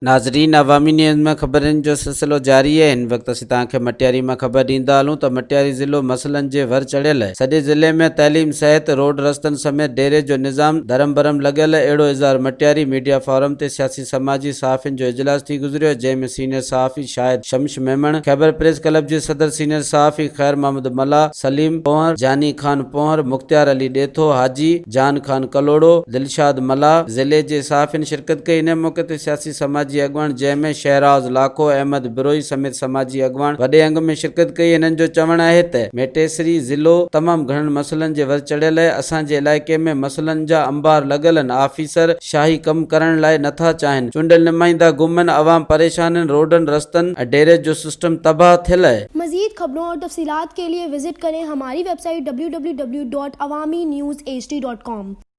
ناظرين عوامي نيوز ۾ خبرن جو سلسلو جاري آهي هن وقت اسين توهان کي مٽياري مان خبر ڏيندا هلون ته مٽياري ضلعو مسئلن جي ور چڙهيل آهي سڄي ضلعي ۾ تعليم صحت روڊ رستن سميت ڊيري جو نظام درهم برهم لڳل آهي اهڙو اظهار مٽياري ميڊيا فورم تي سياسي سماجي صحافين جو اجلاس ٿي گذريو جنهن ۾ سينيئر صحافي شاهد شمش ميمڻ خيبر پريس ڪلب جي صدر سينيئر صحافي خير محمد ملاح سليم پنهور جاني خان پنهور مختيار علي ڏيٿو حاجي جان خان ڪلهوڙو، دلشاد ملاح، ضلعي جي صحافين شرڪت ڪئي، انهي موقعي تي سياسي سماجي اڳواڻ جنهن ۾ شهراز لاکو، احمد بروهي سميت سماجي اڳواڻ وڏي انگ ۾ شرڪت ڪئي، هنن جو چوڻ آهي ته ميٽيسري ضلعو تمام گهڻن مسئلن جي ور چڙهيل آهي، اسان جي علائقي ۾ مسئلن جا انبار لڳل آهن، آفيسر شاهي ڪم ڪرڻ لاء نٿا چاهين، چونڊيل نمائندا گم آهن، عوام پريشان آهن، روڊن رستن ۽ ڊيريج جو سسٽم تباهه ٿيل آهي. مزيد خبرون اور تفصيلات کے لئے وزٽ ڪرين ھماري ويب سائيٽ www.awamiNewsHD.com.